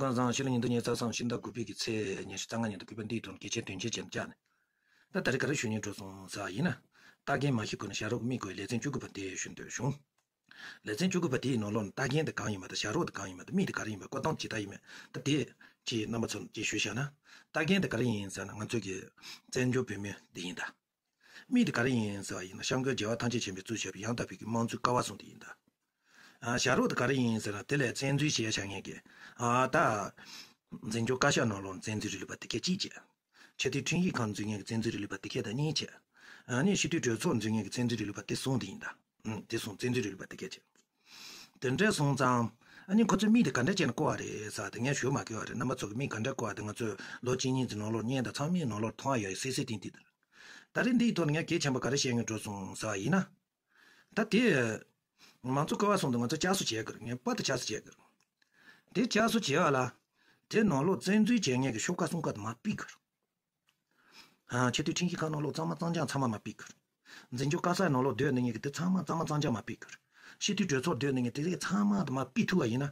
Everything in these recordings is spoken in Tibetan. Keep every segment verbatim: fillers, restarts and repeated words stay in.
ཁམས་བཟང་། ཕྱི་ལོ་ཉིས་སྟོང་ཉི་ཤུ་རྩ་གསུམ་ཕྱི་ཟླ་དགུ་པའི་གི་ཚེས་ཉི་ཤུ་རྩ་ལྔ་ཉིན་དུ་གུས་པ་འདིའི་ཐོག་གལ་ཆེའི་དོན་ཆེན་ཅན་བཅར་ནས། ད་ད་རེས་ག་རེ་ཞུ་སྙིང་བྲོ་སོང་ཟེར་བ་ཡིན་ན། ལྟ་མཁན་མ་ཤེས་ཁུལ་ནས་ཞྭ་རོགས་ཀྱི་མིག་གོ་ལེ་ཚན་བཅུ་དགུ་པ་དེ་ཞུ་འདོད་བྱུང་། ལེ་ཚན་བཅུ་དགུ་པ་དེའི་ནང་ལོགས་ནས་ལྟ་མཁན་དེ་གང་ཡིན་པ་དང་ཞྭ་རོགས་དེ་གང་ཡིན་པ་དང་མིག་དེ་ག་རེ་ཡིན་པ་བཀོད་སྟངས་ཇི་ལྟར་ཡིན་མིན་ད་དེ་ཅིག་རྣམ་པ་ཚོར་ཅིག་ཞུས་བཞག་ན། ལྟ་མཁན་དེ་ག་རེ་ཡིན་ཟེར་ན་ང་ཚོ་གི་བཙན་བྱོལ་བོད་མི་འདི་ཡིན་ད། མིག་དེ་ག་རེ་ཡིན་ཟེར་བ་ཡིན་ན་སྐྱབས་མགོན་རྒྱལ་བ་ཐམས་ཅད་མཁྱེན་པས་གཙོས་བྱས་པའི་ཡང་དག་པའི་གི་དམངས་གཙོའི་ཀ་བ་བཟུང་དེ་ཡིན་ད། ཨ། ཞྭ་རོགས་དེ་ག་རེ་ཡིན་ཟེར་ན་དེ་ལས་བཙན་འཛུལ་བྱས་བཞག་མཁན་གྱི། ཨ། ད། འཛིན་སྐྱོང་བཀའ་ཤག་ནང་ལོགས་བཙན་འཛུལ་རིང་ལུགས་པ་དེ་གས་གཅིག་བྱས། ཆེས་མཐོའི་ཁྲིམས་ཞིབ་ཁང་འཛུལ་མཁན་གྱི་བཙན་འཛུལ་རིང་ལུགས་པ་དེ་གས་དང་གཉིས་བྱས། ཨ་ནི་སྤྱི་འཐུས་གྲོས་ཚོགས་འཛུལ་མཁན་གྱི་བཙན་འཛུལ་རིང་ལུགས་པ་དེ་གསུམ་དེ་ཡིན་ད། ཨུམ། དེ་གསུམ་བཙན་འཛུལ་རིང་ལུགས་པ་དེ་གས་བྱས། དེ་འདྲ་སོང་ཙང་། ཨ་ནི་ཁོ་ཚོས་མིག་དེ་ག་འདྲ་བྱས་ནས་བཀོད་པ་རེད་ཟེར་དེ་ངས་ཞུ་མ་དགོས་པ་རེད། རྣམ་པ་ཚོ་གི་མིག་ག་འདྲ་བཀོད་པ་དེ་ང་ཚོས་ལོ་གཅིག་གཉིས་ཀྱི་ནང་ལོགས་བརྙན་དང་ཚང་མའི་ནང་ལོགས་མཐོང་ཡ་ཡོད་སི་སི་ཏིང་ཏིང་། ད་རེས་འདིའི་ཐོག་ནས་ངས་གལ་ཆེན་པོ་ག་རེ་བཤད་སྙིང་བྲོ་སོང་ཟེར་བ་ཡིན་ན། ད་དེ། དམངས་གཙོ་ཀ་བ་བཟུང་དུ་ང་ཚོ་བསྐྱར་གསོ་བྱེད་དགོས་རེད། ངས་པར་དུ་བསྐྱར་གསོ་བྱེད་དགོས་རེད། དེ་བསྐྱར་གསོ་བྱེད་པ་ལ། དེ་ནང་ལོགས་བཙན་འཛུལ་བྱེད་མཁན་གྱི་ཤོག་ཁག་གསུམ་ཀ་དེ་མར་ཕུད་དགོས་རེད། ཨ། ཆེས་མཐོའི་ཁྲིམས་ཞིབ་ཁང་ནང་ལོགས་གཙང་མ་གཙང་རྐྱང་ཚང་མ་མར་ཕུད་དགོས་རེད། འཛིན་སྐྱོང་བཀའ་ཤག་ནང་ལོགས་སྡོད་སྡོད་མཁན་གྱི་དེ་ཚང་མ་གཙང་མ་གཙང་རྐྱང་མར་ཕུད་དགོས་རེད། སྤྱི་འཐུས་གྲོས་ཚོགས་སྡོད་སྡོད་མཁན་གྱི་དེ་ཚང་མ་དེ་མར་ཕུད་ཐུབ་པ་ཡིན་ན།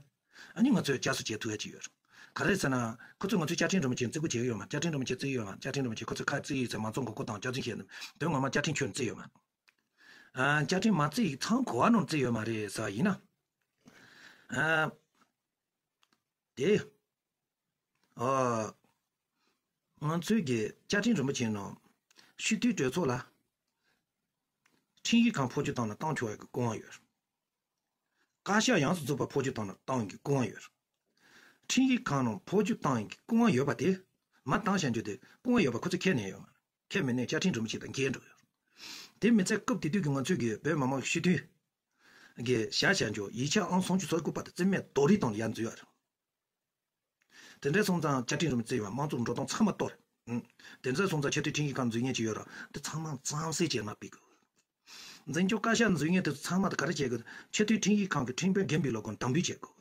ཨ་ནི་ང་ཚོས་བསྐྱར་གསོ་བྱེད་ཐུབ་ཡ་ཅིག་ཡོད་རེད། ག་རེ་ཟེར་ན། ཁོ་ཚོས་ང་ཚོའི་བཅའ་ཁྲིམས་རིན་པོ་ཆེ་བརྩི་དགོས་བྱེད་ཀྱི་ཡོད་མ། བཅའ་ཁྲིམས་རིན་པོ་ཆེ་བརྩི་ཡོད་མ། བཅའ་ཁྲིམས་རིན་པོ་ཆེ་ཁོ་ཚོས་ཁ་བརྩི་ཡིན་ཟེར་མ་གཏོགས་མགོ་སྐོར་དང་བསྐྱར་འཛིན་བྱས་ནས་དོན་ངོ་མ་བཅའ་ཁྲིམས་ཁྱོན་བརྩི་ཡོད་མ། ཨ། བཅའ་ཁྲིམས་མ་བརྩི་ཡིག་ཚང་གོ་བ་ནང་བརྩི་ཡོད་མ་རེད་ཟེར་བ་ཡིན་ན། ཨ། དེ། ཨ། ང་ཚོའི་གི་བཅའ་ཁྲིམས་རིན་པོ་ཆེའི་ནང་། སྤྱི་འཐུས་གྲོས་ཚོགས་ལ། ཁྲིམས་ཞིབ་ཁང་འཕོ་འགྱུར་བཏང་ན་བཏང་ཆོག་ཡག་གི་སྐུ་དབང་ཡོད། བཀའ་ཤག་ཡོངས་སུ་རྫོགས་པ་འཕོ་འགྱུར་བཏང་ན་བཏང་ཡག་གི་སྐུ་དབང་ཡོད། ཁྲིམས་ཞིབ་ཁང་ནང་འཕོ་འགྱུར་བཏང་ཡག་གི་སྐུ་དབང་ཡོད་པ་དེ། མ་བཏང་བཞག་རྒྱུ་དེ་སྐུ་དབང་ཡོད་པ་ཁོ་ཚོས་ཁས་ལེན་ཡོད་མ་རེད། ཁས་མི་ལེན་བཅའ་ཁྲིམས་རིན་པོ་ཆེ་དང་འགལ་འགྲོ་ཡོད། དེ་མི་ཚད་སྐབས་དེ་དུས་ཀྱི་ང་ཚོའི་གི་བོད་མི་མང་སྤྱི་འཐུས་ཀྱི་བཞག་བཞག་རྒྱུ་ཡིག་ཆ་ཨང་སུམ་ཅུ་སོ་དགུ་པ་དེ་རྩིས་མེད་རྡོག་རིལ་བཏང་ལ་ཡར་འཛུལ་ཡོད་རེད། དེ་འདྲ་སོང་ཙང་བཅའ་ཁྲིམས་རིན་པོ་ཆེ་ཡོད་པ་དམངས་གཙོ་འགྲོ་སྟངས་ཚང་མ་གཏོར། ཨང་། དེ་འདྲ་སོང་ཙང་ཆེས་མཐོའི་ཁྲིམས་ཞིབ་ཁང་འཛུལ་མཁན་ཅིག་ཡོད་ར་དེ་ཚང་མ་གཙང་སེལ་བྱས་ན་ཕིག་གི། འཛིན་སྐྱོང་བཀའ་ཤག་འཛུལ་མཁན་དེ་ཚོ་ཚང་མ་དེ་ག་རེ་བྱེད་དགོས། ཆེས་མཐོའི་ཁྲིམས་ཞིབ་ཁང་གི་ཁྲིམས་དཔོན་རྒན་པའི་ལོ་གོང་དམ་འབུལ་བྱེད་དགོས།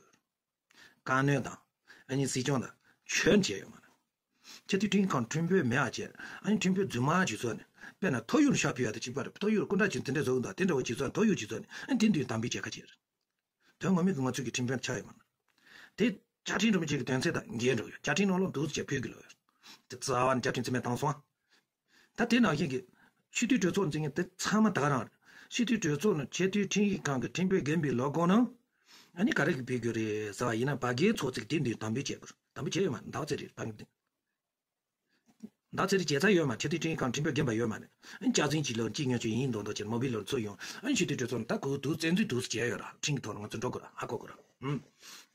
བཀའ་གནོན་དང་། ཨ་ནི་སྲིད་སྐྱོང་དང་ཆོས་བྱས་ཡོད་མ་རེད། ཆེས་མཐོའི་ཁྲིམས་ཁང་ཁྲིམས་དཔོན་མེད་པ་བྱས་ཨ་ནི་ཁྲིམས་དཔོན་རྫུན་མ་བྱས་སོང་ནས་དཔེར་ན་ཐོ་ཡིག་ལ་ཤ་ཕུལ་ཡ་དེ་གཅིག་པ་རེད། ཐོ་ཡིག་ལ་སྐུ་འདྲ་བྱས་དེ་འདྲ་བཟོ་གི་འདུག་དེ་འདྲ་བ་བྱས་སོང་ཐོ་ཡིག་བྱས་སོང་ནས་ཨ་ནི་དེ་འདུག་དམ་འབུལ་བྱས་ཁ་ཆེ་རེད། དོན་ངོ་མའི་གི་ང་ཚོའི་གི་ཁྲིམས་དཔོན་ཆགས་ཡོད་མ་རེད། དེ་བཅའ་ཁྲིམས་རིན་པོ་ཆེ་གི་དོན་ཚན་དང་འགལ་འགྲོ་ཡོད། བཅའ་ཁྲིམས་ནང་ལོགས་འདུག་ཟེར་ཕུལ་གི་ལོ་ཡོད། དེ་རྩ་བ་ནས་བཅའ་ཁྲིམས་རྩིས་མེད་བཏང་སོང་ཨ། ད་དེ་ནང་བཞིན་གྱི་སྤྱི་འཐུས་གྲོས་ཚོགས་འཛིན་མཁན་དེ་ཚང་མ་ད་ག་རང་རེད། སྤྱི་འཐུས་གྲོས་ཚོགས་ནང་ཆེས་མཐོའི་ཁྲིམས་ཞིབ་ཁང་གི་ཁྲིམས་དཔོན་རྒན་པའི་ལོ་གོང་ནང་ཨ་ནི་ག་རེ་གི་ཕུལ་རྒྱུ་རེད་ཟེར་བ་ཡིན་ན་བར་བརྒལ་ཚོགས་ཚིག་དེ་འདུག་དམ་འབུལ་བྱས་དགོས། དམ་འབུལ་བྱས་ཡོད་མ་རེད། ཟླ་བ་ཚེ་རིང་བར་བརྒལ། ཟླ་བ་ཚེ་རིང་བྱས་ཚར་ཡོད་མ་རེད། ཆེས་མཐོའི་ཁྲིམས་ཞིབ་ཁང་ཁྲིམས་དཔོན་རྒན་པ་ཡོད་མ་རེད། ཨ་ནི་སྐྱག་རྫུན་གྱི་ལོ་གཅིག་ཉོ་ཆོག་ཡིན་མདོག་མདོག་བྱས་མོ་བི་ལོར་ཚུར་ཡོང་ཨ་ནི་སྤྱི་འཐུས་གྲོས་ཚོགས་ནང་ད་གུ་དུ་བཙན་འཛུལ་འདུག་ཟེར་བྱས་ཡོད་ར་ཁྲིམས་ཀྱི་ཐོག་ནས་ང་ཚོ་འགྲོ་དགོས་ར་ཧ་གོ་དགོས་ར། ཨུམ།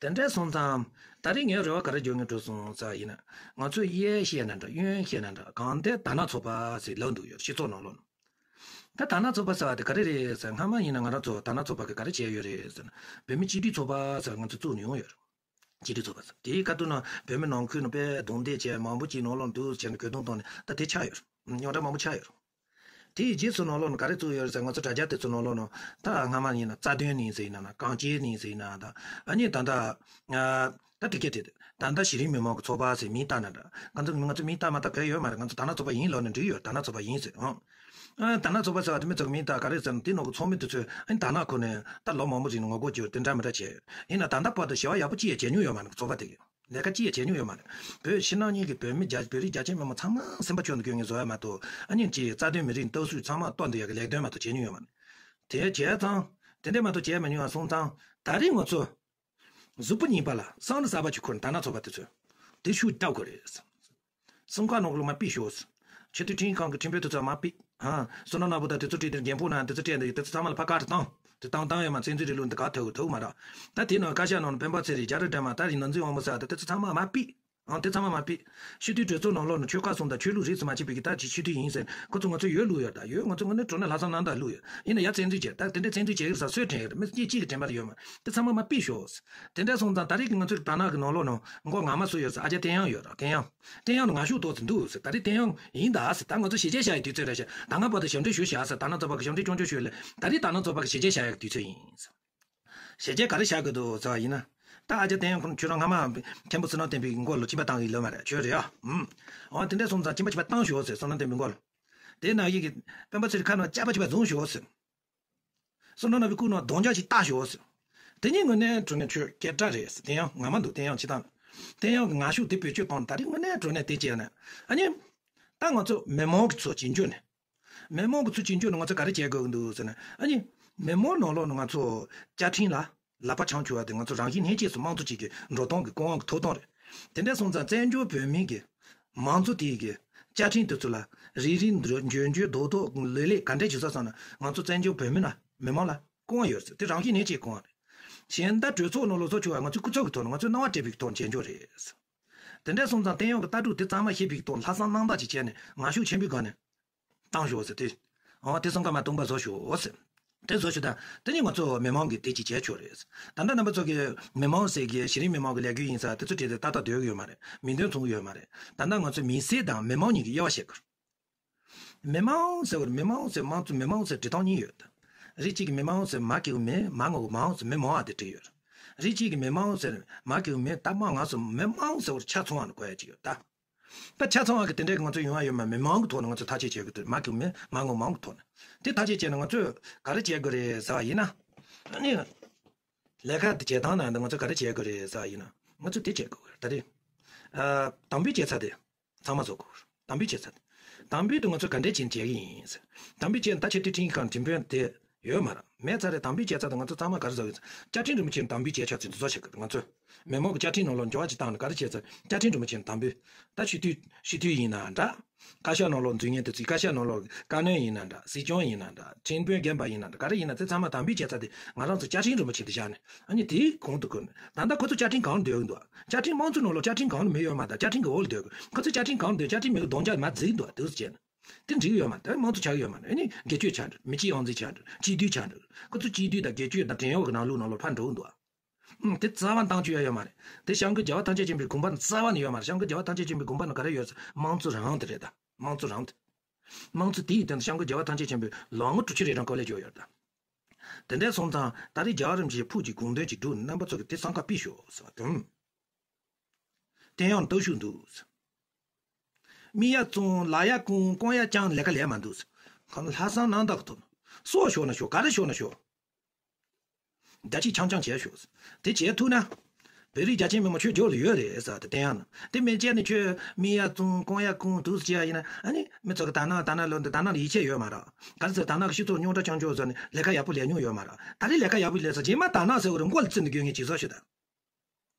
དེ་འདྲ་སོང་ཙང་ད་རེས་ངའི་རེ་བ་ག་རེ་བརྗོད་སྙིང་བྲོ་སོང་ཟེར་བ་ཡིན་ན། ང་ཚོས་གཡས་བཤད་ན་འདྲ་གཡོན་བཤད་ན་འདྲ་གང་ལྟར་དར་ནག་ཚོགས་པ་ཟེར་ལབ་འདུག་ཡོད་སྤྱི་ཚོགས་ནང་ལོགས་ནས། ད་དར་ནག་ཚོགས་པ་ཟེར་བ་དེ་ག་རེ་རེད་ཟེར་སྔ་མ་ཡིན་ན་ང་རང་ཚོ་དར་ནག་ཚོགས་པ་གི་ག་རེ་བྱས་ཡོད་རེད་ཟེར་ན་བོད་མི་སྤྱི་འཐུས་ཚོགས་པ་ཟེར་ང་ཚོ་བཙུགས་ནས་ཡོང་ཡོད་རེད། སྤྱི་འཐུས་ཚོགས་པ་ཟེར་དེའི་ཁ་ཐུག་ན་བོད་མི་ནང་ཁུལ་ནང་དཔེ་རྡུང་རྡེག་བྱས་མང་པོ་ཅིག་ནང་ལོགས་འདུག་བྱས་ནས་གོ་བརྡུང་བཏང་ནས་ད་དེ་ཆགས་ཡོད་རེད། རྙོག་དྲ་མང་པོ་ཆགས་ཡོད་རེད། དེའི་རྗེས་སུ་ནང་ལོགས་ནས་ག་རེ་བཙུགས་ཡོད་རེད་ཟེར་ང་ཚོ་དྲ་རྒྱ་དེ་ཚོ་ནང་ལོགས་ནས་ད་སྔ་མ་ཡིན་ན་རྩ་དོན་ནས་ཟེར་ཡིན་ན་ན་གངས་སྐྱིད་ནས་ཟེར་ཡིན་ན་ད་ཨ་ནི་ད་ལྟ་ད་དེ་སྐད་དེ་ད་ལྟ་གཞི་རིམ་མི་མང་གི་ཚོགས་པ་ཟེར་མིང་བཏགས་ན་འདྲ་ང་ཚོ་ང་ཚོ་མིང་བཏགས་མ་བཏགས་གལ་ཡོད་མ་རེད། ང་ཚོ་དར་ནག་ཚོགས་པ་ཡིན་ལབ་ནས་འགྲིག་ཡོད་རེད། དར་ནག་ཚོགས་པ་ཡིན་ཟེར་ཨང་། ཨ་དར་ནག་ཚོགས་པ་ཟེར་བ་དེ་མི་ཚོ་གི་མིང་བཏགས་ག་རེ་ཟེར་ན་དེ་ནང་གི་ཚོགས་མི་དེ་ཚོས་ཨ་ནི་དར་ནག་ཁོ་ནས་ད་ལོ་མང་པོ་ཞིག་ནས་ངོ་རྒོལ་བྱས་ཡོད་དེ་འདྲ་མི་འདྲ་བྱས་ཡོད། ཡིན་ན་ད་ལྟ་བར་དུ་བྱ་བ་ཡག་པོ་ཅི་ཡང་བྱས་མྱོང་ཡོད་མ་རེད། ཚོགས་པ་དེ་གི་ལས་ཀ་ཅི་ཡང་བྱས་མྱོང་ཡོད་མ་རེད། བོད་ཕྱི་ནང་གཉིས་ཀྱི་བོད་མི་རྒྱ་བོད་རིགས་རྒྱ་ཆེ་མི་མང་ཚང་མ་སེམས་པ་སྐྱོ་ནས་སྐྱོ་ངེས་བཟོ་ཡ་མ་གཏོགས་ཨ་ནི་ཅིག་རྩ་དོན་མི་རིགས་སྟག་གཟུགས་ཚང་མ་གཏོར་འདི་ཡག་གི་ལས་དོན་མ་གཏོགས་བྱས་མྱོང་ཡོད་མ་རེད། དེ་བྱས་ཙང་དེ་འདྲས་མ་གཏོགས་བྱས་མ་མྱོང་བ་སོང་ཙང་ད་རེས་ང་ཚོ་གཟུགས་པོ་རྙིང་པ་ལ་བསམ་བློ་གསར་པ་ཅིག་འཁོར་ནས་དར་ནག་ཚོགས་པ་དེ་ཚོས་དེ་ཤུགས་བཏབ་དགོས་རེད། སེམས་ཁ་ནང་ལ་མར་ཕུད་ཤོག་ཆེས་མཐོའི་ཁྲིམས་ཁང་གི་ཁྲིམས་དཔོན་དེ་ཚོ་མར་ཕུད། ཧ། བསོད་ནམས་ནོར་བུ་དང་དེ་ཚོ་བྲིས་ཏེ་རྒན་ཕོ་ན་དེ་ཚོ་སྤྲད་འདུག་དེ་ཚོ་ཚང་མ་ལ་ཕར་ཁ་རེ་བཏང་། དེ་བཏང་བཏང་ཡོད་མ་བཙན་འཛུལ་རིང་ལུགས་འདི་ག་ཐུག་ཐུག་མ་རེད། ད་དེ་ནང་བཀའ་ཤག་ནང་ནས་སྤེན་པ་ཚེ་རིང་རྒྱ་རི་སྒྲོལ་མ་ད་རིང་ནོར་འཛིན་དབང་མོ་ཟེར་ད་དེ་ཚོ་ཚང་མ་མར་ཕུད། ཨང་དེ་ཚང་མ་མར་ཕུད། སྤྱི་འཐུས་གྲོས་ཚོགས་ནང་ལོགས་ནས་ཆོལ་ཁ་གསུམ་དང་ཆོས་ལུགས་རིས་སུ་མ་ཆད་པའི་གི་ད་ཅིག་སྤྱི་འཐུས་ཡིན་ཟེར་ཁོ་ཚོ་ང་ཚོ་ཡོད་ལུགས་ཡོད་ད་ཡོད། ང་ཚོ་ངོ་ནས་གྲོ་ནས་ལྷ་ས་ནང་ད་ལུགས་ཡོད། ཡིན་ན་ཡ་བཙན་འཛུལ་བྱས་ད་དེ་འདྲའི་བཙན་འཛུལ་བྱས་ཡོད་ས་སུས་དྲན་ཡོད་རེད། མི་གཅིག་གཅིག་གི་དྲན་པ་ཡོད་མ་རེད། དེ་ཚང་མ་མར་ཕུད་ཤོག་དེ་འདྲ་སོང་ཙང་ད་རེས་ཀྱི་ང་ཚོའི་དར་ནག་གི་ནང་ལོགས་ནང་མགོ་རྔ་མ་སུ་ཡོད་ཟེར་ཨ་ཅག་བསྟན་དབྱངས་ཡོད་ར། བསྟན་དབྱངས། བསྟན་དབྱངས་ནི་ང་ཤུགས་ཏོག་ཙམ་འདུག་ཟེར། ད་རེས་བསྟན་དབྱངས་ཡིན་ད་ཟེར། ད་ང་ཚོ་ཞི་བྱེད་བཞག་ཡའི་དུས་ཚོད་རེད་ཤག་དར་ནག་ཚོགས་པ་གི་ཞབས་འདྲེན་ཞུ་བཞག་ཟེར། དར་ནག་ཚོགས་པ་གི་ཞབས་འདྲེན་སྐྱོང་བྱོས་ལ་ད་རེས་དར་ནག་ཚོགས་པ་གི་ཞི་བྱེད་བཞག་ཡའི་དུས་ཚོད་ཡིན་ཟེར། ཞི་བྱེད་ག་རེ་བཞག་དགོས་འདུག་ཟེར་བ་ཡིན་ན། ད་ཨ་ཅག་བསྟན་དབྱངས་ཁོང་ཁྱོད་རང་སྔ་མ་མཁན་པོ་བསོད་ནམས་བསྟན་འཕེལ་གྱི་མགོ་ལ་གཅིན་པ་བཏང་གི་ལོས་མ་རེད་ཁྱོད་རེད་ཨ། ཨུམ། འོ་དེ་འདྲ་སོང་ཙང་གཅིན་པ་གཅིན་པ་བཏང་ཤོག་ཟེར་བསོད་ནམས་བསྟན་འཕེལ་མགོ་ལ། དེ་ནང་བཞིན་གྱི་སྤེན་པ་ཚེ་རིང་ཁ་ནང་ལྕགས་པ་གཅིན་པ་བཟུང་ཤོག་ཟེར། བསོད་ནམས་རྣམ་པའི་སྐུ་ནང་རྡོག་རྒྱག་ཅིག་བཏགས་ཤོག་ཟེར། དེ་གཉིས་ངོས་ནས་གྲུ་ནས་ཁྱོད་སྐད་གྲགས་རེད་ཟེར། དེ་ཡང་ངོ་མ་འདུག་དེ་ཡང་ཅི་དང་། བསྟན་དབྱངས་ཀྱི་ངར་ཤུགས་དེ་བེད་སྤྱོད་བཏང་ནས་ད་རེས་དངོས་གནས་དྲང་གནས་དེ་བྱས་ནས། ཨ་ནི། ད་ང་ཚོ་མི་མང་གི་ཚོ་བྱེད་འཇོག་ནས། མི་མང་གི་ཚོ་བྱེད་འཇོག་ནས་ང་ཚོ་ག་རེ་བྱེད་དགོས་ཀྱི་འདུག་ཟེར་ན། ཨ་ནི། མི་མང་ནང་ལོགས་ནས་ང་ཚོ་བཅའ་ཁྲིམས་ལ་ལག་པ་འཆང་ཆོག་པ་དེ་ང་ཚོ་རང་བཞིན་ལྷན་སྐྱེས་སུ་དམངས་གཙོ་གཅིག་གི་འགྲོ་སྟངས་ཀྱི་ཀུན་དབང་གི་ཐོབ་ཐང་རེད། དེ་འདྲ་སོང་ཙང་བཙན་བྱོལ་བོད་མིའི་གི་མང་གཙོ་དེའི་གི་བཅའ་ཁྲིམས་དེ་ཚོ་ལ་རིལ་རིལ་འཇོལ་འཇོལ་རྡོག་རྡོག་ལོས་ལོས་ག་འདྲས་བྱེད་ས་སོང་ན། ང་ཚོ་བཙན་བྱོལ་བོད་མི་ལ་མི་མང་ལ་ཀུན་དབང་ཡོད་ཟེར། དེ་རང་བཞིན་ལྷན་སྐྱེས་ཀུན་དབང་རེད། གཞན་དག་གྲོས་ཚོགས་ནང་ལོགས་སུ་ཆུག་པ་ང་ཚོས་སྐུ་ཚབ་ཀྱི་ཐོག་ནས་ང་ཚོས་སྣང་བ་སྤྲད་པའི་ཐོག་ནས་བྱེད་འཇོག་རེད། དེ་འདྲ་སོང་ཙང་བསྟན་དབྱངས་ཀྱི་ལྟ་གྲུབ་དེ་གཙང་མ་ཤེས་པའི་ཐོག་ལྷག་བསམ་རྣམ་དག་ཅིག་བྱས་ནས་ངར་ཤུགས་ཆེན་པོའི་སྒང་ནས་བཏང་ཤོག་ཟེར་ཏེ། འོ་དེ་བསམ་ཁ་མ་སྟོང་པ་བཟོ་ཤོག་ཟེར། དེ་བཟོ་ཤོག་དང་དེ་ནི་ང་ཚོ་མི་མང་གིས་དེ་ཅིག་བྱས་ཆོག་རེད། ད་ལྟ་རྣམ་པ་ཚོ་གིས་མི་མང་ཟེར་གི་གཞི་རིམ་མི་མང་གི་ལས་འགུལ་ཡིན་ས་དེ་ཚོ་བྲིས་ཏེ་ཏག་ཏག་སྡོད་ཀྱི་ཡོད་མ་རེད། མིང་དོན་མཚུངས་ཀྱི་ཡོད་མ་རེད། ད་ལྟ་ང་ཚོས་མི་སེར་དང་མི་མང་གཉིས་ཀྱི་དབྱེ་བ་ཕྱེ་དགོས། མི་མང་ཟེར་བར་མི་མང་ཟེར་དམངས་གཙོ་མི་མང་ཟེར་འབྲི་སྟངས་གཉིས་ཡོད། རིགས་གཅིག་གི་མི་མང་ཟེར་མ་གི་གུ་མི་མ་ངོ་གུ་མང་ཟེར་མི་མང་བ་དེ་བྲིས་ཡོད། རིགས་གཅིག་གི་མི་མང་ཟེར་མ་གི་གུ་མི་ད་མ་ང་ཟེར་མི་མང་ཟེར་བར་ཆ་ཚང་བ་ནི་གོ་ཡ་ཅིག་ཡོད་ད། ད་ཆ་ཚང་བ་གི་དེ་འདྲའི་གི་ང་ཚོ་ཡོང་བ་ཡོད་མ་མི་མང་གི་ཐོག་ནས་ང་ཚོ་ཐག་གཅོད་བྱེད་དགོས་དུས་མ་གི་གུ་མི་མ་ངོ་མང་གི་ཐོག་ནས་དེ་ཐག་གཅོད་བྱས་ན་ང་ཚོས་ག་རེ་བྱེད་དགོས་རེད་ཟེར་བ་ཡིན་ན། ཨ་ནི། ལས་ཀ་དེ་བྱེད་སྟངས་ནང་དུ་ང་ཚོ་ག་རེ་བྱེད་དགོས་རེད་ཟེར་བ་ཡིན་ན་ང་ཚོ་དེ་བྱེད་དགོས་རེད་ད་རེད། ཨ། དམ་འབུལ་བྱེད་ས་དེ། ཚང་མ་བཟོ་དགོས། དམ་འབུལ་བྱེད་ཚར་ཏེ། དམ་འབུལ་དུ་ང་ཚོ་ག་འདྲས་བྱེད་བྱེད་ཀྱི་ཡིན་ཟེར། དམ་འབུལ་བྱས་ད་ཆེས་མཐོའི་ཁྲིམས་ཁང་ཁྲིམས་དཔོན་དེ་ཡོད་མ་རེད། མེད་ཚར་རེད། དམ་འབུལ་བྱས་ཚར་ཏེ་ང་ཚོ་ཚང་མ་ག་རེ་བཟོ་ཡོད་ཟེར། བཅའ་ཁྲིམས་རིན་པོ་ཆེ་དམ་འབུལ་བྱས་ཆོག་ཚུལ་དུ་བཟོ་བྱེད་དགོས། ང་ཚོ་མི་མང་གི་བཅའ་ཁྲིམས་ནང་ལོགས་འགྱུར་བ་ཅིག་བཏང་ནས་ག་རེ་བྱས་ཚར། བཅའ་ཁྲིམས་རིན་པོ་ཆེ་དམ་འབུལ། ད་སྤྱི་འཐུས་སྤྱི་འཐུས་ཡིན་ན་འདྲ། བཀའ་ཤག་ནང་ལོགས་འཛུལ་མཁན་དེ་ཚོའི་བཀའ་ཤག་ནང་ལོགས་བཀའ་བློན་ཡིན་ན་འདྲ། སྲིད་སྐྱོང་ཡིན་ན་འདྲ། ཁྲིམས་དཔོན་རྒན་པ་ཡིན་ན་འདྲ། ག་རེ་ཡིན་ན་དེ་ཚང་མ་དམ་འབུལ་བྱས་ཚར་ཏེ་ང་རང་ཚོ་བཅའ་ཁྲིམས་རིན་པོ་ཆེ་དེ་བཞག་ནས་ཨ་ནི་དེའི་གོང་དུ་བཀུར་ནས་ད་ལྟ་ཁོ་ཚོ་བཅའ་ཁྲིམས་གང་འདོད་ཀྱི་འདུག་བཅའ་ཁྲིམས་དམངས་གཙོའི་ནང་ལོགས་བཅའ་ཁྲིམས་གང་ལ་མི་ཡོད་མ་གཏོགས་བཅའ་ཁྲིམས་ཀྱི་འོག་ལ་སྡོད་དགོས། ཁོ་ཚོས་བཅའ་ཁྲིམས་གང་འདོད་བཅའ་ཁྲིམས་མི་གི་རྡོག་རྒྱག་མ་འཛིན་འདུག་དེ་ཚོ་བྱས་ན་དེ་འགྲིག་གི་ཡོད་མ་རེད། དམངས་གཙོ་ཆགས་ཀྱི་ཡོད་མ་རེད། ཨ་ནི་སྒེར་གཅོད་ཆགས་འགྲོ། མི་སྤྱི་དབང་འཛིན་ཆགས་འགྲོ། སྤྱི་འཐུས་ཆགས་འགྲོ། ཁོ་ཚོ་སྤྱི་འཐུས་དང་སྒེར་གཅོད་དང་བྲན་གཡོག་གི་ནང་ལོགས་ནང་ལོགས་ཕར་འགྲོ་གི་འདུག་ཨ། ཨང་། དེ་རྩ་བ་བཏང་རྒྱུ་ཡོད་ཡོད་མ་རེད། དེ་སྐྱབས་མགོན་རྒྱལ་བ་ཐམས་ཅད་མཁྱེན་པའི་དགོངས་པ་ནི་རྩ་བ་ནས་ཡོད་མ་རེད། སྐྱབས་མགོན་རྒྱལ་བ་ཐམས་ཅད་མཁྱེན་པའི་དགོངས་པ་ནི་ག་རེ་ཡོད་ཟེར། དམངས་གཙོ་རང་དེ་རེད་ད། དམངས་གཙོ་རང་དེ། དམངས་གཙོ་དེ་ཡི་དོན་དུ་སྐྱབས་མགོན་རྒྱལ་བ་ཐམས་ཅད་མཁྱེན་པའི་ལོ་ངོ་དྲུག་ཅུ་རེ་གྲངས་སྐོར་ལས་བརྗོད་ཡོད་རེད་ད། དེ་འདྲ་སོང་ཙང་ད་རེས་རྒྱལ་བ་རིན་པོ་ཆེའི་ཕུགས་ཀྱི་དགོངས་དོན་གྱི་སྒྲུབ་རྣམ་པ་ཚོ་གི་དེ་བསམ་ཁ་ཕུད་ཤོག་ཟེར་བ་དང་། བསྟན་དབྱངས་སྟོབས་ཤུགས་འདུག་མི་ཡ་བཙོང་ལ་ཡ་ཀུང་ཀོང་ཡ་ཅང་ལས་ཀ་ལས་མ་འདུག་ཁོ་ལྷག་བསམ་རྣམ་དག་གི་ཐོག་ནས་སྲོག་ཤོར་ན་ཤོར། ག་རེ་ཤོར་ན་ཤོར། རྒྱ་ཆེ་འཆམ་འཆམ་བྱས་ཤོག་དེ་བྱས་ཐུབ་ན། བོད་རིགས་རྒྱ་ཆེ་མི་མང་ཆོས་རྒྱུ་ལ་ཡོད་རེད་ཟེར་བ་དེ་བསྟན་ཡང་ན། དེ་མེད་བྱས་ནས་ཁྱོད་མི་ཡ་བཙོང་ཀོང་ཡ་ཀུང་འདུག་ཟེར་བྱས་ཡིན་ན་ཨ་ནི་མི་ཚོ་གི་ད་ནང་ད་ནང་ལོ་འདི་ད་ནང་ལ་ཡིད་ཆེས་ཡོད་མ་རེད། ག་རེ་ཟེར་ད་ནང་གི་སྤྱི་ཚོགས་རྙོག་དྲ་རྐྱང་རྐྱང་བཟོས་ནས་ལས་ཀ་ཡག་པོ་ལས་མྱོང་ཡོད་མ་རེད། ད་རེས་ལས་ཀ་ཡག་པོ་ལས་ས་རྗེས་མ་ད་ནང་ཟེར་བ་རེད། མགོ་ལ་བཙིར་ནས་དགོས་ངེས་ཅིག་བཟོ་ཤོག་ད།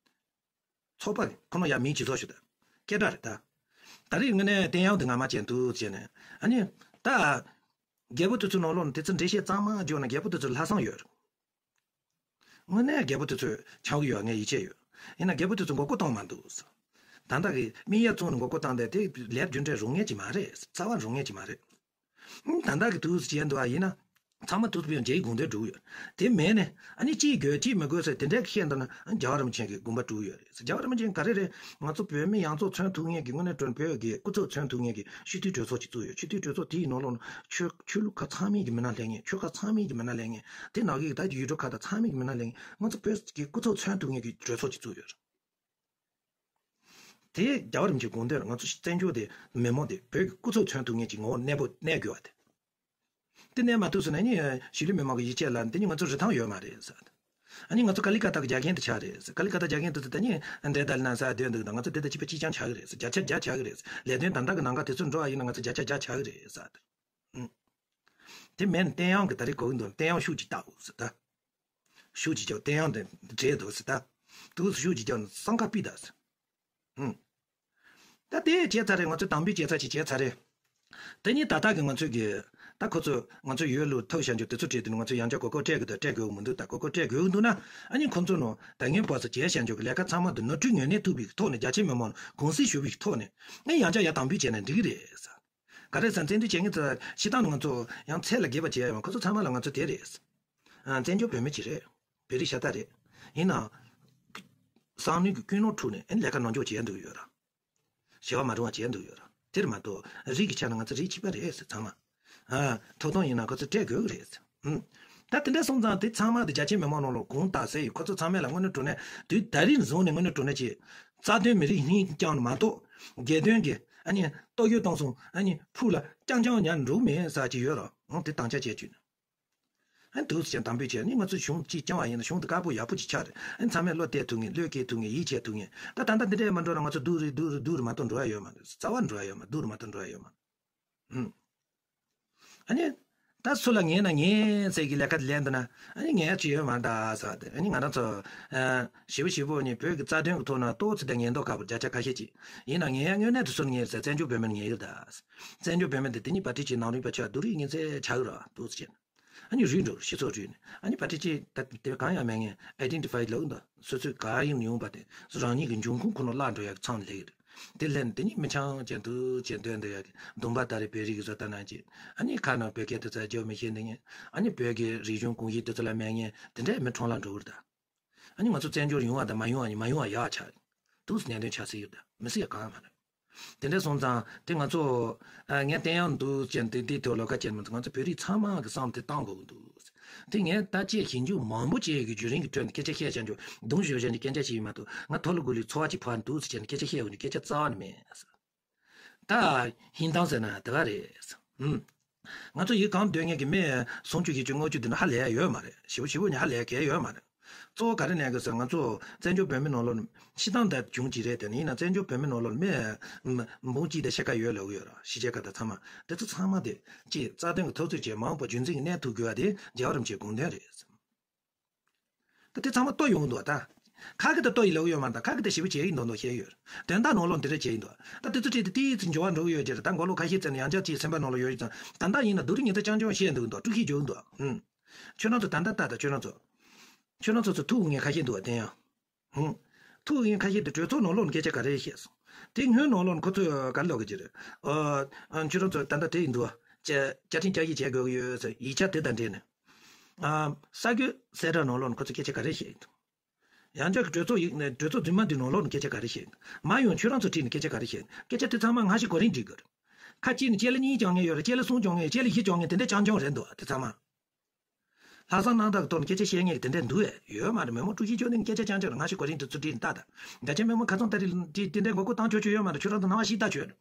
ཚོགས་པ་གི་ཁོ་ན་ཡ་མིང་ཅིག་བཟོ་ཤོག་ད། སྐད་གྲགས་རེད་ད། ད་རེས་དངོས་གནས་བསྟན་དབྱངས་དེ་ང་མ་བྱས་འདུག་བྱས་ནས་ཨ་ནི་ད། རྒད་པོ་དེ་ཚོའི་ནང་ལོགས་ནས་དེ་ཚོ་འགྲེལ་བཤད་གཙང་མ་བརྗོད་ན་རྒད་པོ་དེ་ཚོ་ལྷག་བསམ་ཡོད་རེད། དངོས་གནས་རྒད་པོ་དེ་ཚོས་འཆང་གི་ཡོད། ངས་ཡིད་ཆེས་ཡོད། ཡིན་ན་རྒད་པོ་དེ་ཚོ་མགོ་སྐོར་གཏོང་མ་འདུག་ད་ལྟ་གི་མི་ཡ་བཙོང་ནས་མགོ་སྐོར་བཏང་སྟེ་དེ་ལས་རྒྱུ་འབྲས་རུང་ངེས་ཀྱི་མ་རེད། རྩ་བ་རུང་ངེས་ཀྱི་མ་རེད། ད་ལྟ་གི་དུས་སུ་བྱས་འདུག་ཨ་ཡིན་ན། ཚང་མ་དུས་སུ་བྱས་འཇའི་དགོངས་དོན་འགྲུབ་ཡོད། དེ་མེད་ནས་ཨ་ནི་གཅིག་དགོས་གཅིག་མི་དགོས་ཟེར་དེ་འདྲ་བཤད་འདུག་ན་རྒྱལ་བ་རིན་པོ་ཆེ་གི་དགོངས་པ་འགྲུབ་ཡོད་རེད། རྒྱལ་བ་རིན་པོ་ཆེ་ག་རེ་རེད། ང་ཚོ་བོད་མི་ཡོངས་རྫོགས་མཚོན་ཐུབ་མཁན་གྱི་དངོས་གནས་དྲང་བོད་ཀྱི་སྐུ་ཚབ་མཚོན་ཐུབ་མཁན་གྱི་སྤྱི་འཐུས་གྲོས་ཚོགས་ཅིག་བཙུགས་ཡོད། སྤྱི་འཐུས་གྲོས་ཚོགས་དེའི་ནང་ལོགས་ན་ཆོས་ཆོས་ལུགས་ཁག་ཚང་མའི་གི་མི་སྣ་སླེབས་མཁན། ཆོལ་ཁ་ཚང་མའི་གི་མི་སྣ་སླེབས་མཁན། དེ་ནང་གི་ད་ཡུལ་གྲུ་ཁག་དང་ཚང་མའི་གི་མི་སྣ་སླེབས་མཁན། ང་ཚོ་བོད་ཀྱི་སྐུ་ཚབ་མཚོན་ཐུབ་མཁན་གྱི་གྲོས་ཚོགས་ཅིག་བཙུགས་ཡོད་རེད། དེ་རྒྱལ་བ་རིན་པོ་ཆེའི་དགོངས་དོན་ལ་ང་ཚོ་བཙན་བྱོལ་དེ་མི་མང་དེ་བོད་ཀྱི་སྐུ་ཚབ་མཚོན་ཐུབ་མཁན་གྱི་ངོ་བོ་གནས་པོ་གནས་དགོས་པ་དེ། དེ་གནས་མ་ཐུབ་སོང་ན་ནི་གཞིས་ལུས་མི་མང་གི་ཡིད་ཆེས་ལ་འདི་ནི་ང་ཚོ་རིན་ཐང་ཡོད་མ་རེད་ཟེར། ཨ་ནི་ང་ཚོ་ཀ་ལི་ཀ་ཏ་གི་རྒྱ་རྒན་དེ་ཆགས་རེད་ཟེར། ཀ་ལི་ཀ་ཏ་རྒྱ་རྒན་དེ་ཚོ་ད་ནི་འདྲེ་ད་ལི་ན་ས་སྡོད་འདུག་ད་ང་ཚོ་དེ་དང་གཅིག་པ་གཅིག་རྐྱང་ཆགས་གི་རེད་ཟེར། བརྒྱ་ཆ་བརྒྱ་ཆགས་གི་རེད་ཟེར། ལས་དོན་དམ་དྲག་གི་ནང་ག་དེ་ཚོ་འགྲོ་བ་ཡིན་ན་ང་ཚོ་བརྒྱ་ཆ་བརྒྱ་ཆགས་གི་རེད་ཟེར། ཨུམ། དེ་མིན་བསྟན་དབྱངས་ཀྱི་ད་རེས་གོ་གི་འདུག་བསྟན་དབྱངས་ཤུགས་ཀྱིས་བཏགས་ཟེར་ད། ཤུགས་ཀྱིས་རྒྱག་བསྟན་དབྱངས་དེ་འདྲེས་འདུག་ཟེར་ད། དུས་སུ་ཤུགས་ཀྱིས་རྒྱག་ནས་བསམ་ཁ་སྤུས་དག་ཟེར། ཨུམ། ད་དེ་བྱས་ཚར་རེད། ང་ཚོས་དམ་འབུལ་བྱས་ཚར་ཅིག་བྱས་ཚར་རེད། དེ་ནི་ད་ལྟ་གི་ང་ཚོས་གི། ད་ཁོ་ཚོས་ང་ཚོ་ཡུལ་ལུ་ཐུག་བྱ་འཇོག་དེ་ཚོ་བྲིས་དུས་ང་ཚོས་ཡང་བསྐྱར་གོ་སྐབས་སྤྲད་དགོས་དང་སྤྲད་དགོས་མི་འདུག་ད་གོ་སྐབས་སྤྲད་དགོས་ཀྱི་འདུག་ན་ཨ་ནི་ཁོ་ཚོ་ནང་ད་སྔོན་བར་སུ་བྱས་བྱ་འཇོག་གི་ལས་ཀ་ཚང་མ་དུ་ནོར་འཁྲུལ་ངོས་ལེན་ཐུབ་པའི་ཐོག་ནས་རྒྱ་ཆེ་མི་མང་གུང་སེང་ཞུ་བའི་ཐོག་ནས་ཨ་ཡང་བསྐྱར་ཡར་དམ་འབུལ་བྱས་ན་འགྲིག་གི་རེད་ཟེར། ག་རེ་ཟེར་བཙན་འཛུལ་བྱེད་མཁན་ཚོ་སྤྱིར་བཏང་ནས་ང་ཚོ་ཡང་ཚད་ལ་བརྒལ་བ་བྱས་ཡོང་ཁོ་ཚོ་ཚང་མ་ལ་ང་ཚོ་དེ་རེད། ཨ། བཙན་བྱོལ་བོད་མི་ཅིག་རེད། བོད་རིགས་ཤ་སྟག་རེད། ཡིན་ནའང་། བསམ་བློའི་གི་ཀུན་སློང་འཁྲུགས་ནས་ཨ་ནི་ལས་ཀ་ནོར་འཇོག་བྱས་འདུག་ཡོད་ར། བྱ་བ་མ་རུང་བ་བྱས་འདུག་ཡོད་ར། དེར་མ་གཏོགས་རིགས་ཀྱི་ཆ་ནས་ང་ཚོ་རིགས་གཅིག་པ་རེད་ཟེར་ཚང་མ། ཨ། ཐོབ་ཐང་ཡིན་ན་ཁོ་ཚོ་སྤྲད་དགོས་ཀྱི་རེད་ཟེར། ཨུམ། ད་དེ་འདྲ་སོང་ཙང་དེ་ཚང་མ་དེ་རྒྱ་ཆེ་མི་མང་ནང་ལོགས་དགོངས་དག་ཟེར་ཡོད། ཁོ་ཚོ་ཚང་མས་ལ་དངོས་གནས་དྲང་གནས་དུས་ད་རིང་བཟུང་ནས་དངོས་གནས་དྲང་གནས་ཀྱི་རྩ་དོན་མི་རིགས་སྙིང་བཅངས་ནས་མ་གཏོགས་སྒེར་དོན་གྱི་ཨ་ནི་སྟོབས་ཤུགས་བཏང་སོང་ཨ་ནི་ཕུགས་ལ་རྐྱང་རྐྱང་ཉར་འགྲོ་མེད་ཟེར་གྱི་ཡོད་ར། འོང་དེ་དམ་བཅའ་བྱས་བཅུག་ན། ཨ་འདུག་སེ་བྱས་དམ་འབུལ་བྱས་ནས་ང་ཚོ་གཞུང་གཅིག་བསྐྱངས་པ་ཡིན་ན་གཞུང་དེ་དཀར་པོ་ཡག་པོ་ཅིག་ཆགས་རེད། ཨ་ཚང་མས་བློ་གཏད་ཐུབ་ངེས། བློས་འཁེལ་ཐུབ་ངེས། ཡིད་ཆེས་ཐུབ་ངེས། ད་ད་ལྟ་འདི་འདྲས་མ་འགྲོ་ན་ང་ཚོ་སྡུག་རུ་སྡུག་རུ་སྡུག་རུ་མ་གཏོང་འགྲོ་ཡ་ཡོད་མ་རེད། རྩ་བ་འགྲོ་ཡ་ཡོད་མ། སྡུག་རུ་མ་གཏོང་འགྲོ་ཡ་ཡོད་མ་རེད། ཨ་ནི། ད་སུ་ལ་ངན་ན་ངན་ཟེར་གྱི་ལས་ཀ་ལས་འདུག་ན། ཨ་ནི་ངན་ཅི་ཡོད་མ་རེད་ད་ཟེར་ཏེ། ཨ་ནི་ང་རང་ཚོ་ཨ་ཞེ་པོ་ཞེ་པོ་ནི་བོད་ཀྱི་རྩ་དོན་གྱི་ཐོག་ན་ཏོག་ཙམ་དེ་ངན་མདོག་ཁ་པོ་བརྒྱ་ཆ་ཁ་ཤས་ཅིག་ཡིན་ན། ངན་ཡ་དངོས་གནས་དུ་སུ་ལ་ངན་ཟེར། བཙན་བྱོལ་བོད་མི་ལ་ངན་ཡོད་ད། བཙན་བྱོལ་བོད་མི་འདི་དེ་ཉིད་པ་ཏི་ཅིག་ནང་རིག་པ་ཆགས་སྡུག་རུས་ངན་ཚད་ཆགས་ཡོད་ར་འདུག་ཟེར། ཨ་ནི་རུལ་འགྲོ། སྤྱི་ཚོགས་རུལ་ནས། ཨ་ནི་པ་ཏི་ཅིག་ད་དེ་གང་ཡང་མེད་ངེས། ཨའི་ཌེན་ཊི་ཕའི་ལབ་འདུག་སོ་སོའི་ག་ཡིན་ཡོང་པ་དེ་རང་ཉིད་ཀྱི་འབྱུང་ཁུངས་ཁོ་ན་བརླག་འགྲོ་ཡག་མཚམས་སླེབས་ཀྱི་རེད། དེ་ལས་དེ་ཉིད་མི་ཆང་ཅན་དུ་ཅན་དོན་དུ་ཡག་གི་སྡོམ་པ་ད་རེ་བོད་རིགས་ཀྱི་བཟོ་ལྟ་ནང་ཅིག་ཨ་ནི་ཁ་ནང་བོད་སྐད་དུ་ཚ་རྒྱབ་མི་ཤེས་འདི་ཉིད། ཨ་ནི་བོད་ཀྱི་རིག་གཞུང་གོམས་གཤིས་དེ་ཚོ་ལ་མེད་ངེས། དེ་འདྲའི་མི་གྲོངས་ལ་འགྲོ་གི་རེད་ད། ཨ་ནི་ང་ཚོ་བཙན་བྱོལ་ཡོང་བ་དང་མ་ཡོང་བ་ཡིན། མ་ཡོང་བ་ཡག་ཆགས་འདུག་སེ་ཉེས་དོན་ཆགས་སྲིད་ཡོད་ད། མི་སྲིད་ཡག་གང་ཡང་མ་རེད། དེ་འདྲ་སོང་ཙང་དེ་ང་ཚོ་ཨ་ངས་བསྟན་ཡག་འདུག་ཅན་དེ་འདི་ཐོག་ལོ་ཁ་ཅན་མི་ཚོ་ང་ཚོ་བོད་རིགས་ཚང་མ་གི་བསམ་དེ་བཏང་དགོས་ཀྱི་འདུག་དེ་ངས་ད་ཅེས་ཞིབ་འཇུག་མང་པོ་བྱས་ཀྱི་བརྒྱུད་རིམ་གྱི་ཁྲོད་ནས་སྐད་ཆ་བཤད་བྱ་འཇུག་གདོང་ཞུ་བྱ་འདི་སྐད་ཆ་ཞིག་ཡིན་མ་གཏོགས། ང་ཐོ་ལོ་གུ་ལི་འཚོ་བ་ཅིག་ཕར་འདུག་ཟེར་བྱས་ནས་སྐད་ཆ་བཤད་འོ་ནི་སྐད་ཆ་རྩ་བ་ནས་མེད། ད་ཧིན་ཐང་ཟེར་ན་དེ་ག་རེད། ཧུམ། ང་ཚོ་ཡུལ་གང་སྡོད་མཁན་གྱི་མི་སུམ་ཅུ་བཞི་བཅུ་ལྔ་བཅུ་འདི་ན་ཧ་ལས་ཡ་ཡོད་མ་རེད། ཞེ་པོ་ཞེ་པོ་ནི་ཧ་ལས་གལ་ཡོད་མ་རེད། གཙོ་བོ་ག་རེ་ནས་གི་ཟེར། ང་ཚོ་བཙན་བྱོལ་བོད་མི་ནང་ལོགས་ནས་སྤྱི་བཏང་དེ་བྱུང་གི་རེད། དེ་ནི་ཡིན་ན་བཙན་བྱོལ་བོད་མི་ནང་ལོགས་ནས་མི་འབུམ་གཅིག་དང་ཕྱེད་ཀ་ཡོད་ལབ་གི་ཡོད་ར། ཕྱི་རྒྱལ་ཁག་དང་ཚང་མ་དེ་ཚོ་ཚང་མ་དེ་ཅིག་རྩ་དོན་གྱི་འཐབ་རྩོད་བྱས་མང་པོ་རྒྱུན་འཛིན་གྱི་གནས་ཐུབ་དགོས་པ་དེ་རྒྱལ་བ་རིན་པོ་ཆེའི་དགོངས་དོན་རེད། ད་དེ་ཚང་མ་ལྟོ་ཡོང་འདུག་ད། ཁ་གི་ད་ལྟོ་ཡི་ལབ་ཡོད་མ་རེད། ད་ཁ་གི་ད་ཞིབ་པོ་བྱས་ཡིན་མདོག་མདོག་བཤད་ཡོད། དོན་དག་ནང་ལོགས་འདི་འདྲ་བྱས་ཡིན་འདུག་ད་དེ་ཚོ་བྲིས་ཏེ་དེའི་ཚོ་འགྱུར་བ་འགྲོ་གི་ཡོད་ཀྱི་རེད། ད་མགོ་ལོག་ཁ་ཤས་བཙལ་ན་ཡང་བསྐྱར་ཅིག་སེམས་པ་ནང་ལ་ཡོད་ཡོད་ཙང་། ད་ལྟ་ཡིན་ན་སྡུག་རུས་ངན་ཚ་རྐྱང་རྐྱང་བཤད་འདུག་འདུག་དཀྲུག་ཤིང་རྒྱག་འདུག་ཧུམ། ཁྱོད་རང་ཚོ་ད་ལྟ་ལྟ་ད་ཁྱོད་རང་ཚོ། ཁྱོད་རང་ཚོ་ཚོ་ཐུག་ངས་ཁ་ཤས་འདུག་བ་དེ་ཡང་། ཧུམ། ཐུག་ངས་ཁ་ཤས་དེ་གྲོས་ཚོགས་ནང་ལོགས་ནས་སྐད་ཆ་ག་རེ་བཤད་སོང་། དེ་སྔོན་ནང་ལོགས་ནས་ཁོ་ཚོས་ག་རེ་ལབ་གི་ཅི་རེད། ཨ། ཁྱོད་རང་ཚོ་ད་ལྟ་དེ་ཡིན་འདུག་བ། བཅའ་བཅའ་ཁྲིམས་བསྐྱར་ཞིབ་བྱེད་དགོས་ཀྱི་ཡོད་ཟེར་ཡིག་ཆ་དེ་དང་འབྲེལ་ནས། ཨ། ས་རྒྱུ་གསལ་བསྒྲགས་ནང་ལོགས་ནས་ཁོ་ཚོས་སྐད་ཆ་ག་རེ་བཤད་ཡིན་འདུག་ཡང་བསྐྱར་གྱི་གྲོས་ཚོགས་ཡིག་ནས་གྲོས་ཚོགས་རྫུན་མ་འདི་ནང་ལོགས་ནས་སྐད་ཆ་ག་རེ་བཤད་ཡིན་འདུག་མ་ཡོང་ཁྱོད་རང་ཚོ་ཁྲིད་ནས་སྐད་ཆ་ག་རེ་བཤད་ཡིན་འདུག་སྐད་ཆ་དེ་ཚང་མ་སྔ་ཕྱི་གོ་རིམ་སྒྲིག་དགོས་རེད། ཁ་ཅིག་ནས་ལྕེ་ལ་གཉིས་རྐྱང་ངེས་ཡོད་རེད། ལྕེ་ལ་གསུམ་རྐྱང་ངེས། ལྕེ་ལ་བཞི་རྐྱང་ངེས། དེ་འདྲ་རྐྱང་རྐྱང་རེད་འདུག་དེ་ཚང་མ། ལྷག་བསམ་རྣམ་དག་གི་ཐོག་ནས་སྐད་ཆ་བཤད་མཁན་གྱི་དེ་འདྲ་འདུག་ཨེ། ཡོད་མ་རེད། མི་མང་དཀྲུག་ཤིང་རྒྱག་ནས་སྐད་ཆ་རྐྱང་རྐྱང་རེད། སྔ་ཕྱི་གོ་རིམ་དེ་ཚུར་སྒྲིག་ནས་ལྟ་ད། རྒྱ་ཆེ་མི་མང་ཁ་ཚང་ད་རེས་དེ་དེ་འདྲའི་མགོ་སྐོར་བཏང་ཆོག་ཆོག་ཡོད་མ་རེད། ཁྱོད་རང་ཚོ་སྣང་བ་ཤེས་ལྟ་ཆོག་རེད།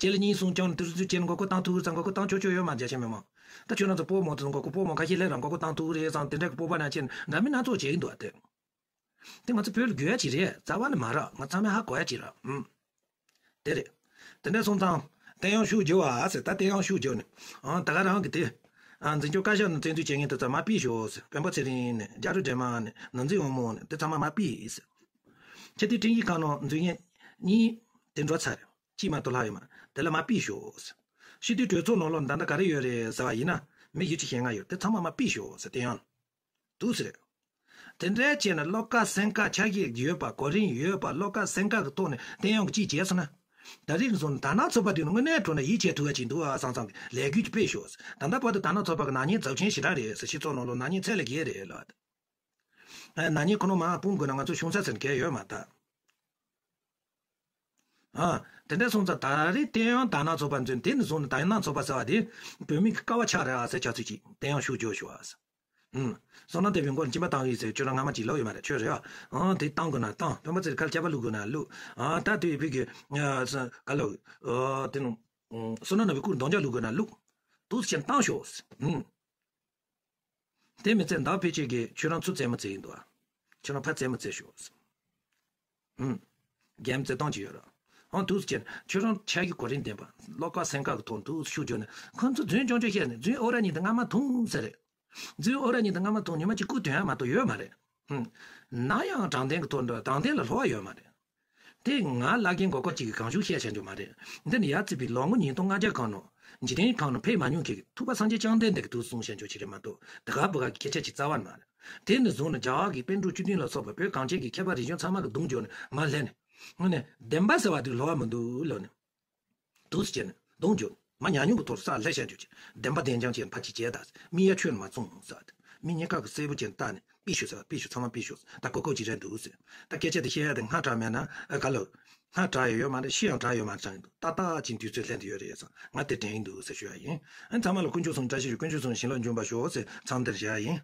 ལྕེ་ལ་གཉིས་གསུམ་རྐྱང་དུ་རུ་ཚུར་བྱས་ནས་མགོ་སྐོར་བཏང་ཐུབ་ཀྱི་ཙང་མགོ་སྐོར་བཏང་ཆོག་ཆོག་ཡོད་མ་རེད། རྒྱ་ཆེ་མི་མང་། ད་ཁྱོད་རང་ཚོ་སྤོ་མོ་དེ་ཚོ་མགོ་སྐོར་སྤོ་མོ་ཁ་ཤས་སླེབས་ར་མགོ་སྐོར་བཏང་ཐུབ་ཀྱི་རེད་ཙང་། དེ་འདྲའི་སྤོབས་པ་ནང་བྱས་ནས་འདྲ་མིན་སྣ་ཚོགས་བྱེད་ཀྱི་འདུག་ཨ། དེ། དེ་ང་ཚོ་བོད་ལ་དགོས་ཡ་ཅིག་རེད། རྩ་བ་ནས་མ་རག་ང་ཚང་མས་ཧ་གོ་ཡ་ཅིག་རེད། ཨུམ། དེ་རེད། དེ་འདྲ་སོང་ཙང་བསྟན་ཡག་ཤུགས་རྒྱོབ་ཨ་ཟེར། ད་བསྟན་ཡག་ཤུགས་རྒྱོབ་ནས། ཨང་། ད་ག་རང་གི་དེ། ཨ། འཛིན་སྐྱོང་བཀའ་ཤག་ནས་བཙན་འཛུལ་བྱེད་མཁན་དེ་ཚོ་མར་ཕུད་ཤོག་ཟེར། སྤེན་པ་ཚེ་རིང་ནས། རྒྱ་རི་སྒྲོལ་མ་ནས། ནོར་འཛིན་དབང་མོ་ནས། དེ་ཚང་མ་མར་ཕུད་ཟེར། ཁྱེད་དེ་ཁྲིམས་ཞིབ་ཁང་ནང་འཛུལ་མཁན་གཉིས་དེ་འགྲོ་ཚར་རེད། གཅིག་མ་གཏོགས་ལྷག་ཡོད་མ་རེད། དེ་ལ་མར་ཕུད་ཤོག་ཟེར། སྤྱི་འཐུས་གྲོས་ཚོགས་ནང་ལོགས་ནས་ད་ལྟ་ག་རེ་ཡོད་རེད་ཟེར་བ་ཡིན་ན། མི་བཞི་བཅུ་ཞེ་ལྔ་ཡོད། དེ་ཚང་མ་མར་ཕུད་ཤོག་ཟེར། བསྟན་ཡག་འདུག་ཟེར། དེ་འདྲའི་བྱས་ནས་བློ་དཀར་སེམས་དཀར་ཆ་ཤས་ཡོད་པ། གོ་རིམ་ཡོད་པ། བློ་དཀར་སེམས་དཀར་གྱི་ཐོག་ནས་བསྟན་ཡག་གིས་ཅིག་བྱས་སོང་ན། ད་རེས་ནས་བཟུང་ནས་དར་ནག་ཚོགས་པ་དེ་ནི་དངོས་གནས་དྲང་གནས་ཡིད་ཆེས་ཐུབ་པ་ཅིག་འདུག་ཨ་བསམ་བསམ་གྱི་ལས་འགུལ་ཅིག་སྤེལ་ཤོག་ད་ལྟ་བར་དུ་དར་ནག་ཚོགས་པ་གི་ནག་ཉེས་ཚབས་ཆེན་ཞེ་དྲག་རེད་ཟེར། སྤྱི་ཚོགས་ནང་ལོགས་ནག་ཉེས་ཚད་ལས་བརྒལ་རེད་ལབ། ཨ། ནག་ཉེས་ཁོ་ན་མར་སྤུངས་དགོས་ན་ང་ཚོ་ཤོང་ས་ཟེར་གལ་ཡོད་མ་རེད། ཨ། དེ་འདྲ་སོང་ཙང་ད་རེས་བསྟན་ཡག་དར་ནག་ཚོགས་པ་འཛུལ། དེ་ནས་བཟུང་ནས་དར་ནག་ཚོགས་པ་ཟེར་བ་དེ་བོད་མི་གི་ཀ་བ་ཆགས་རེད་ཨ་ཟེར། ཆགས་ཚུལ་ཅིག་བསྟན་ཡག་ཤུགས་རྒྱོབ་ཤོག་ཨ་ཟེར། ཨུམ། བསོད་ནམས་བསྟན་འཕེལ་མགོ་ལ་གཅིན་པ་བཏང་ཡོད་ཟེར། ཁྱོད་རང་སྔ་མ་ཅིག་ལབ་ཡོད་མ་རེད། ཁྱོད་རེད་ཨ། ཨང་། དེ་བཏང་དགོས་ན་བཏང་། སྤེན་པ་ཚེ་རིང་ཁ་ལ་སྐྱག་པ་བླུག་དགོས་ན་བླུག་ཨ། ད་དེ་བོད་ཀྱི་ཨ་ག་ལབ། ཨ། དེ་ནང་བསོད་ནམས་རྣམ་པའི་སྐུར་འདོན་ཆ་བླུག་དགོས་ན་བླུག་འདུག་སེ་བྱས་བཏང་ཤོག་ཨུམ། དེ་མི་ཚད་མདའ་ཕལ་ཆེར་གྱིས་ཁྱོད་རང་ཚུར་རྩེད་མོ་རྩེ་ཡིན་འདུག་ཁྱོད་རང་ཕར་རྩེད་མོ་རྩེ་ཤོག་ཨུམ། རྒྱལ་མོ་རྩེ་སྟངས་ཅིག་ཡོད་ར། ཨང་། འདུག་སེ་བྱས་ཁྱོད་རང་ཆ་རྒྱུས་གོ་རིམ་ལྡན་པ། བློ་དཀར་སེམས་དཀར་གྱི་ཐོག་འདུག་སེ་ཤུགས་རྒྱོབ་ནས། ཁོང་ཚོ་རྫུན་རྐྱང་རྐྱང་བཤད་ནས། རྫུན་ཨོ་ར་གཉིས་དང་རྔ་མ་འཐུང་ཟེར་རེད། རྫུན་ཨོ་ར་གཉིས་དང་རྔ་མ་འཐུང་ཉི་མ་གཅིག་སྐུ་དོན་ཡག་མ་གཏོགས་ཡོད་མ་རེད། ཧུམ། ན་ཡང་དྲང་བདེན་གྱི་ཐོག་འགྲོ། དྲང་བདེན་ལ་བསླུ་བ་ཡོད་མ་རེད། དེ་ང་བླ་རྒན་མགོ་སྐོར་གཅིག་གིས་གང་བྱུང་བཤད་བྱ་རྒྱུ་མ་རེད། འདི་ནི་ཡར་བརྩིས་པའི་ལོ་ངོ་ཉིས་སྟོང་ལྔ་བརྒྱ་གང་ནང་འཇིག་རྟེན་གང་ནང་ཕེབས་མ་མྱོང་མཁན་གྱི་ཐུབ་པ་སངས་རྒྱས་བཅོམ་ལྡན་འདས་ཀྱིས་འདུག་གསུངས་བྱ་རྒྱུ་ཅིག་རེད་མ་གཏོགས། དེ་ག་བུ་ག་གི་སྐད་ཆ་ཅིག་རྩ་བ་ནས་མ་རེད། དེ་ནས་བཟུང་ནས་རྒྱ་གར་གྱི་པཎ་གྲུབ་བཅུ་བདུན་ལ་སོགས་པ་བོད་གངས་ཅན་གྱི་མཁས་པ་རིག་གཞུང་ཚང་མ་གིས་གདུང་རྒྱུགས་ནས་མར་སླེབས་ནས། དངོས་གནས་བདེན་པ་ཟེར་བ་དེ་ལོགས་མི་འདུག་ལབ་ནས། འདུག་སེ་བྱས་ནས་གདུང་རྒྱུགས། མར་ཉམས་མྱོང་གི་ཐོག་ས་སླེབས་བྱ་རྒྱུ་ཅིག་བདེན་པ་བདེན་རྐྱང་བྱས་ནས་ཕར་ཅིག་བྱས་ད། མི་ཡ་ཁྱོན་ནས་མ་བཙོང་ཟེར་བ་དེ། མི་གཉིས་ཀ་གིས་གསལ་པོ་བྱས་ནས་བལྟས་ནས། ཕུད་ཤོག་ཟེར་བ་ཕུད་ཤོག་ཚང་མ་ཕུད་ཤོག་ད་གོ་སྐབས་ཅིག་རེད་འདུག་ཟེར། ད་སྐད་ཆ་དེ་བཤད་ཡ་དེ་སྔ་དྲགས་མེད་ན། ཨ། ག་ལབ། སྔ་དྲགས་ཡོད་ཡོད་མ་རེད། ཤི་ཡང་དྲགས་ཡོད་མ་རེད། ཙང་གི་འདུག་ཏག་ཏག་ཅིག་དུས་ཚོད་ལྷན་དུ་ཡོད་རེད་ཙང་། ང་དེ་དྲན་གྱི་འདུག་ཟེར་ཞུ་ཡ་ཡིན། ཨ། ཚང་མ་ལ་དཀོན་མཆོག་གསུམ་བཀྲ་ཤིས་ཤོག་དཀོན་མཆོག་གསུམ་བྱིན་རླབས་འབྱུང་བར་ཤོག་ཟེར་མཚམས་འདིར་བཞག་ཡ་ཡིན།